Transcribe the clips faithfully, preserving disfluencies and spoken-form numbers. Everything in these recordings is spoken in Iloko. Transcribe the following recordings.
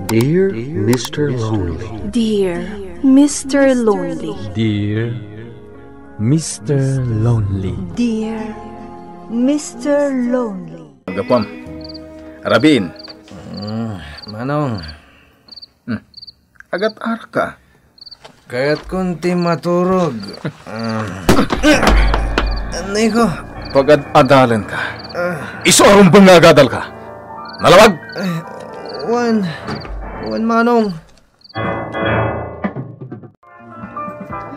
Dear Mister Lonely. Dear Mister Lonely. Dear Mister Lonely. Dear Mister Lonely. Gapam. Rabin. Mm, Manong. Hmm. Agat-arka. Kayatkon ti maturog. Ah. Anay ko. Pagad-adalan ka. Ah. Isu a rumbeng nga agadal ka. Nalawag? Eh, wan. Wan, Manong.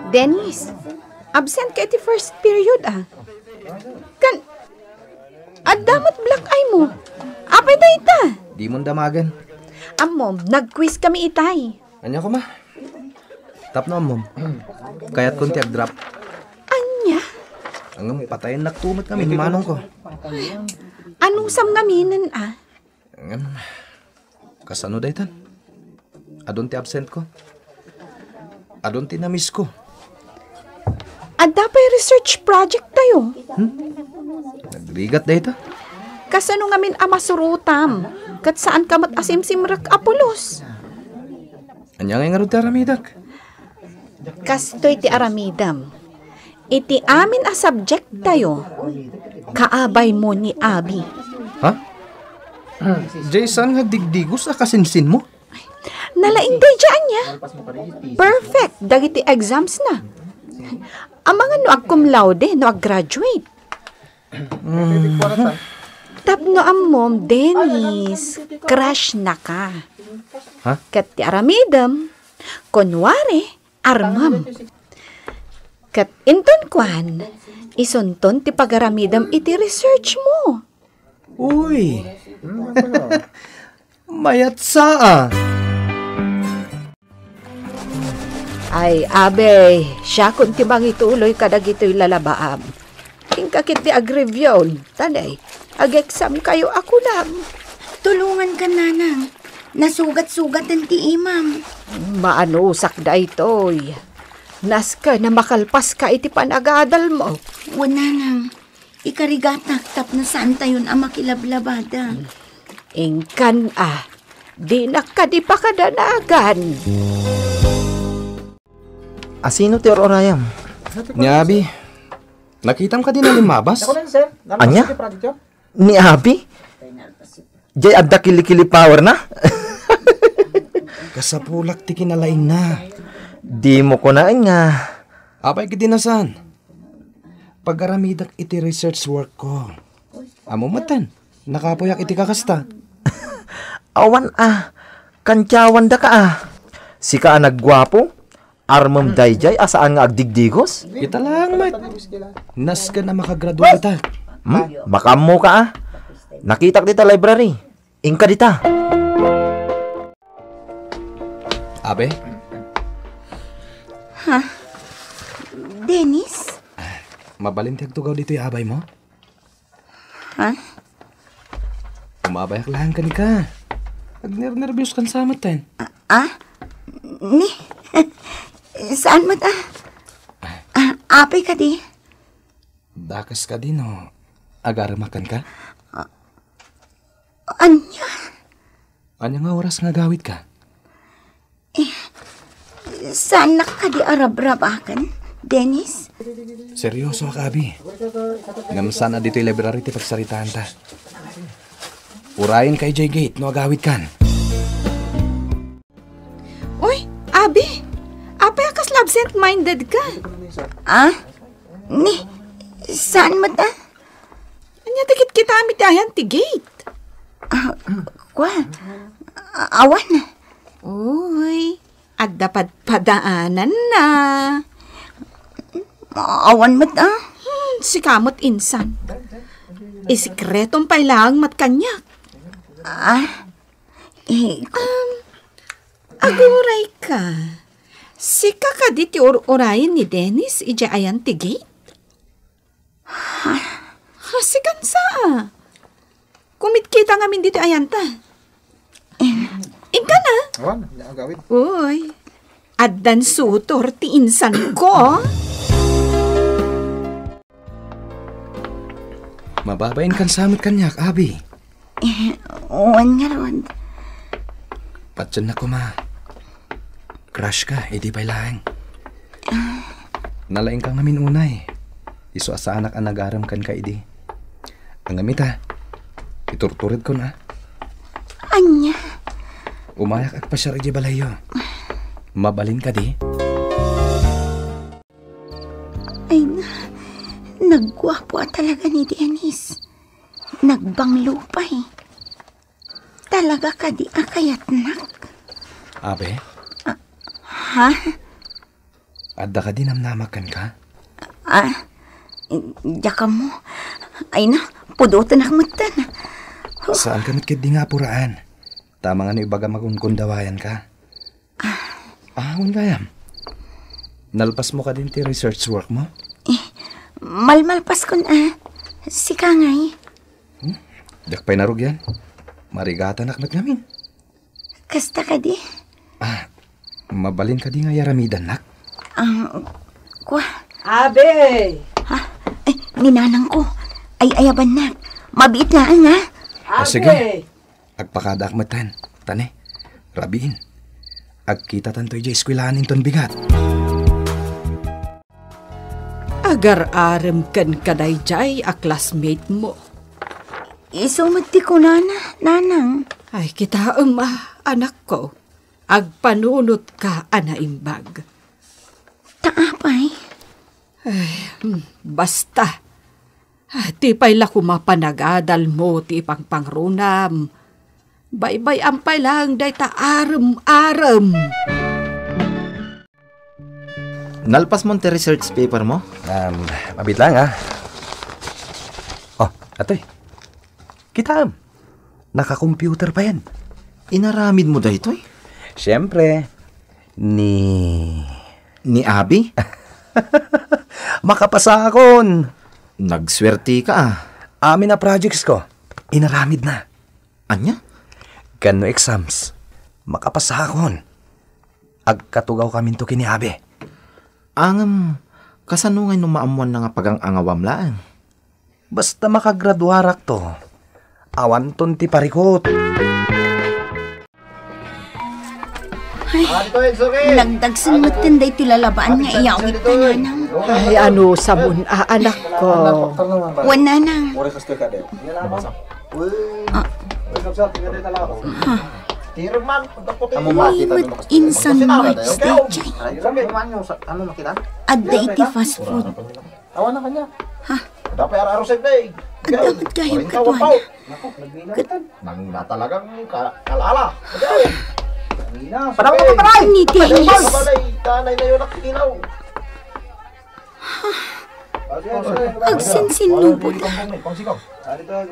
Dennis, absent ka iti first period, ah. Kan, adda met black eye mo. Apay dayta? Dimon damagen. Ammom, nag-quiz kami itay. Ania koma? Tapno ammom. Kayatkon ti agdrap. Ania? Ngem ipatayennak to met ngamin ni manong ko. Anusam ngaminen, ah? Ngem, kasano daytan? Adun ti absent ko. Adun ti na-miss ko. Adda pay research project tayo. Hmm? Nagrigat dayta? Kasano ngamin a masurotam? Ket saan ka met a simsimrek a pulos? Ania ngay ngarud ti aramidek? Kastoy ti aramidem. Iti amin a subject tayo, kaabay mo ni Abi. Ha? Jay, saan nga digdigos a kasinsin mo? Nalaing daydiay ania. Perfect dagiti exams na. Amangan no ag-cum laude no ag-graduate. Mm. Tapno ammom, Dennis, crush na ka. Ha? Ket ti aramidem, kunwari, armem. Ket inton kuan, isunton ti pagaramidem iti research mo. Uy! Mayat sa, ah. Ay, Abe, siakon ti mangituloy kadagitoy lalabaam. Inka ketdi agreview, ta nay, ag-exam kayo a kunam. Tulongan ka, Nanang. Nasugat-sugaten ti imam. Maanusak daytoy. Nasken a makalpas ka iti panagadal mo. Wen, Nanang. Ikarigatak tapno saan tayon a makilablabada. Inkan a, dinak kadi pakadanagan. Asino ti ur-urayam? Ni Abi. Nakitam kadi na limmabas? Ania? Ni Abi? Jay adda kilikili power na? Kasapulak ti kinalaingna. Dimo kunaen nga. Apay kadi na saan? Pagaramidek iti research work ko. Ammo metten, nakapuyak iti kakasta. Awan a, kantiawandaka a. Sika a nagguapo, armem daydiay a saan nga agdigdigos? Ita laeng met. Nasken a makagraduatak. Hmm? Makaammoka a. Nakitak dita library. Inka dita. Abe? Ha? Dennis? Mabalin ti agtugaw ditoy abay mo? Ha? Umabayak laeng kenka. Agnernerbios kan sa metten. Ah? Ni? Saan met a? Ah, apay kadi? Dakes kadi no agaremak kenka? Ania? Ania nga oras nga agawidka? Eh, saannak kadi a rabrabaken, Dennis? Seryosoak, Abi. Ngem saan a ditoy library ti pagsaritaanta. Urayenka idiay gate no agawidkan. Uy, Abi! Apay a kasla absent-minded ka? Ah? Ni, saan met a? Ania ti kitkitaem iti ayan ti gate? Ah, kua? A-, awan. Uy, adda padpadaananna. Awan met a? Hmm, sika met insan. Isikretom pay laeng met kaniak. Ah, eh, Um, aguray ka. Sika kadi ti ur-urayen ni Dennis idiay ayan ti gate? Ha, sikan sa. Kumitkita ngamin ditoy ayanta. Inka na. Awan, agawid. Uy, addan sutor ti insanko. Mababain kan sa met kaniak, Abi. Eh, wen ngarud. Patiennak koma. Crush ka, idi pay laeng. Nalaingka ngamin unay. Isu a saanak a nagarem kenka idi. Ngem ita, iturturedkon a. Ania? Umayak agpasiar idiay balayyo. Mabalin kadi? Ay na, nagguapo a talaga ni Dennis. Nagbanglo pay. Talaga kadi a kayatnak? Abe? Ah, ha? Adda kadi namnamak kenka? Ah, diak ammo. Ay na, pudotenak metten. Saanka met ketdi nga apuraan. Ta amangan no ibagam a kunkundawayanka. Ah, wen gayam. Nalpasmo kadin ti research workmo? Eh, malmalpaskon a. Sika ngay. Hmm? Diak pay narugian. Marigatanak met ngamin. Kasta kadi? Ah, mabalin kadi nga aramidannak? Ah, kua. Abe! Ha? Ay, ni nanangko. Ay, ayabannak. Mabiit laeng, ha? Ah, sige. Abe! Agpakadaak metten. Tani, rabiin. Agkitatanto idiay eskuelaan inton bigat. Agar-arem kenka daydiay a classmate mo. Isu met ti kunana, nanang. Ay, kitaem a, anakko. Agpanunotka a naimbag. Ta apay? Ay, hmm, basta. Ah, ti pay la koma panagadalmo ti ipangpangrunam. Baybay-am pay laeng dayta arem-arem. Nalpasmon ti research papermo? Um, mabiit laeng, ah. Oh, atoy. Kitaem. Naka-computer payen. Inaramidmo daytoy? Siempre. Ni Ni Abi? Makapasakon. Nagsuertika, ah. Amin a projectsko, inaramidna. Ania? Ken no exams, makapasakon. Agkatugawkaminto ken ni Abi. Ngem, kasano ngay no maammoanna nga pagang-angawam laeng? Basta makagraduarakto, awanton ti parikut. Ay, nagdagsen metten daytoy lalabaan nga iyawidta, nanang. Ay, anusamon a, anakko? Wen, nanang. Ah. Ni met insan March daydiay. Adda iti fast food. Awan na kanya. Ha? Dapat araw sa day. Adda met gayam katuan. Ket nang na talagang ka-, kalala. Panawag mo, panawag! Ni Dennis. Tanay na yun ang kinilaw. Agsinsinnubo na.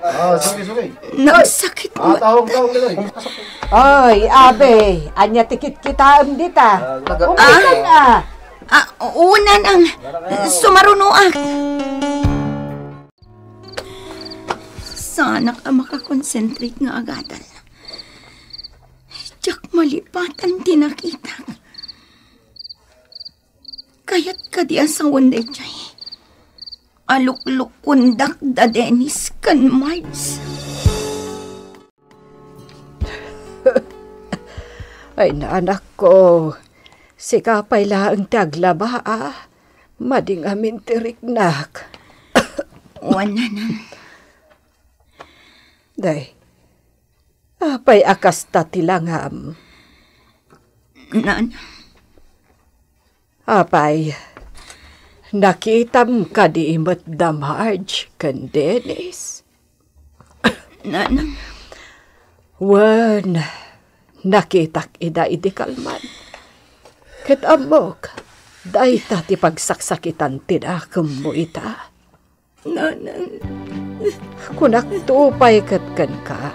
Ah, sige, sige. Nagsakit mo. Ah, tahong, tahong, dali. Ay, Abe, ania ti kitkitaem dita? Ah, umay ka nga. Ah, oo, nanang. Sumarunoak. Saanak a makakonsentrate nga agadal. Diak malipatan ti nakitak. Kayat kadi a sawen daydiay? Aluklukkondak da Dennis ken Marge. Ay, naanakko, sika pay laeng ti aglaba, a. Madi ngamin ti riknak. Wen, nanang. Day, apay a kasta ti langam? Nanang. Apay, nakitam kadi met da Marge ken Dennis? Nanang. Wen, nakitak ida idi kalman. Ket ammok, dayta ti pagsaksakitan ti dakemmo ita. Nanang. Kunakto pay ket kenka,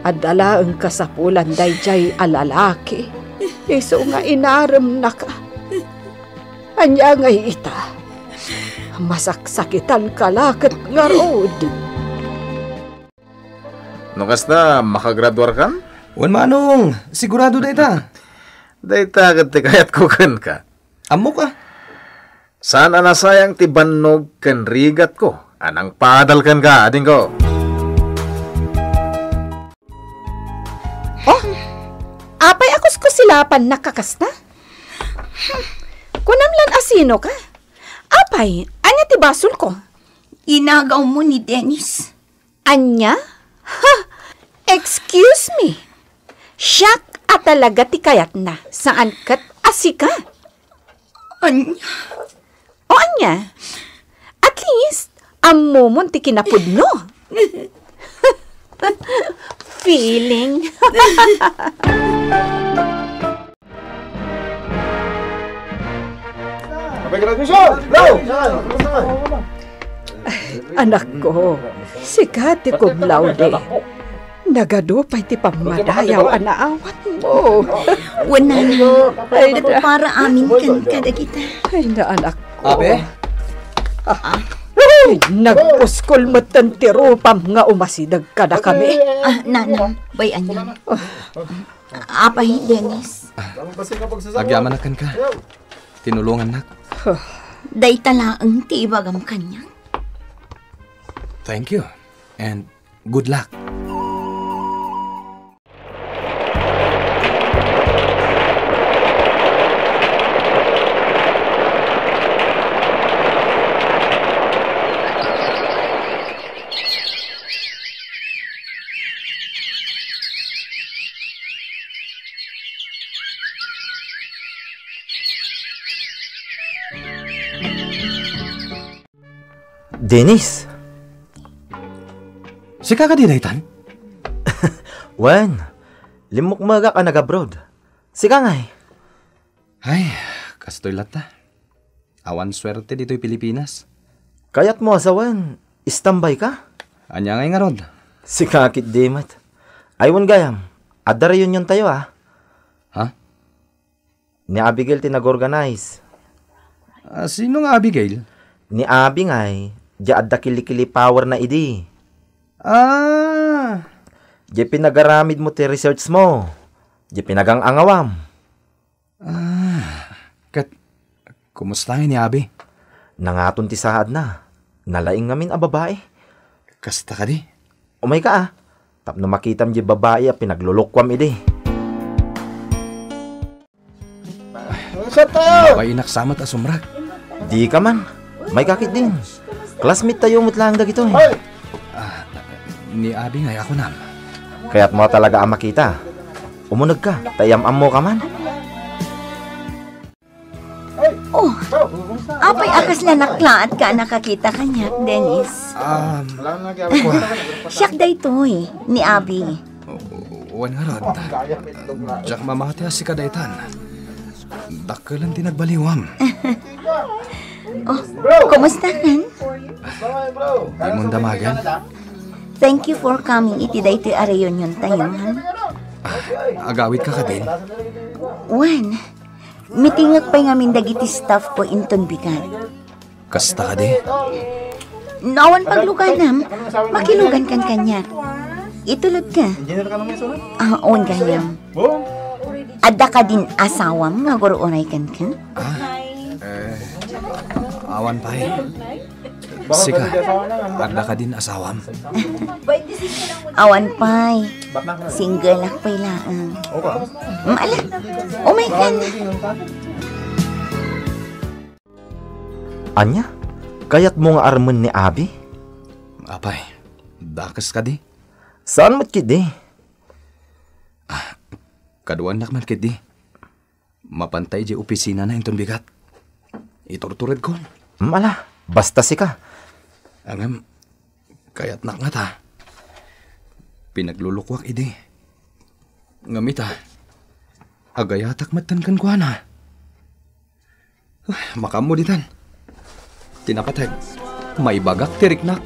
adda laeng kasapulan daydiay a lalaki isu nga inaremnaka. Ania ngay ita? Masaksakitanka la ket ngarud. No kasta, makagraduarkan? Wen, manong, sigurado dayta. Dayta ket ti kayatko kenka. Ammok a. Saan a nasayang ti bannog ken rigatko a nangpadal kenka, adingko. Oh, Pagtapannak a kasta? Kunam lan a sinoka? Apay, ania ti basolko? Inagawmo ni Dennis. Ania? Ha! Excuse me. Siak a talaga ti kayatna, saan ket a sika. Ania? O ania? At least, ammomon ti kinapudno. Feeling. Happy graduation! Anakko, sika ti cum laude. Nagadu pay ti pammadayaw a naawatmo. Wen, Nana, ay, nagpapara amin kenka dagita. Ay, na, anakko. Abe? Ay, nagpuskol metten ti rupam nga umasideg kadakami. Ah, Nana, bay-anam. Apay, Dennis? Agyamanak kenka. Tinulongannak. Dayta laeng ti ibagam kaniak. Thank you. And good luck. Dennis! Sika kadi daytan? Wen, limmukmegak a nag-abroad. Sika ngay? Ay, kastoy latta. Awan suerte ditoy Pilipinas. Kayatmo a sawen, istambay ka? Ania ngay ngarud? Sika ketdi met. Ay, wen gayam, adda reunion tayo, ah. Ha? Ni Abigail ti nag-organize. Ah, sino nga Abigail? Ni Abi ngay, diay adda kilikili power na idi. Ah! Diay pinagaramid mo ti research mo. Diay pinagang-angawam. Ah, ket, kumusta ngay ni Abi? Nangaton ti saadna. Nalaing ngamin a babai. Kasta kadi? Umay ka, ah. Tapno makitam diay babai a pinaglulukuam idi. Saan tayo? Mabainak sa met a sumrek. Di ka man. May kakit din. Classmate tayo met laeng dagitoy. Hoy! Ah, ni Abi ngay a kunam. Kayatmo talaga a makita. Umuneg ka, ta iyam-ammo ka man. Oh, apay a kasla naklaat ka a nakakita kaniak, Dennis? Um, siak daytoy, ni Abi. Wen ngarud, diak mamati a sika daytan. Dakkelen ti nagbaliwam. Oh, kumusta kan? Dimon damagen? Thank you for coming iti daytoy a reunion tayo, ha? Ah, agawid ka kadin? Wen, meetingek pay ngamin dagiti staff ko inton bigat. Kasta kadi? No awan pagluganam, makilugan kan kaniak. Itulod ka. Engineer ka naman, sir? Ah, on gayam. Adda kadin asawam nga agur-uray kenka? Ah, eh, awan pay. Sika, adda kadin asawam? Awan pay. Single ak pay laeng. Mm, ala, umay ka na. Ania? Kayatmo nga armen ni Abi? Apay, dakes kadi? Saan met ketdi? Ah, kaduanak man ketdi. Mapantay idiay opisinana inton bigat. Iturturedkon. Mm, ala, basta sika. Ngem, kayatnak ngata. Pinaglulukuak idi. Ngem ita, agayatak metten kenkuana. Ah, makaammo ditan. Ti napateg, maibagak ti riknak.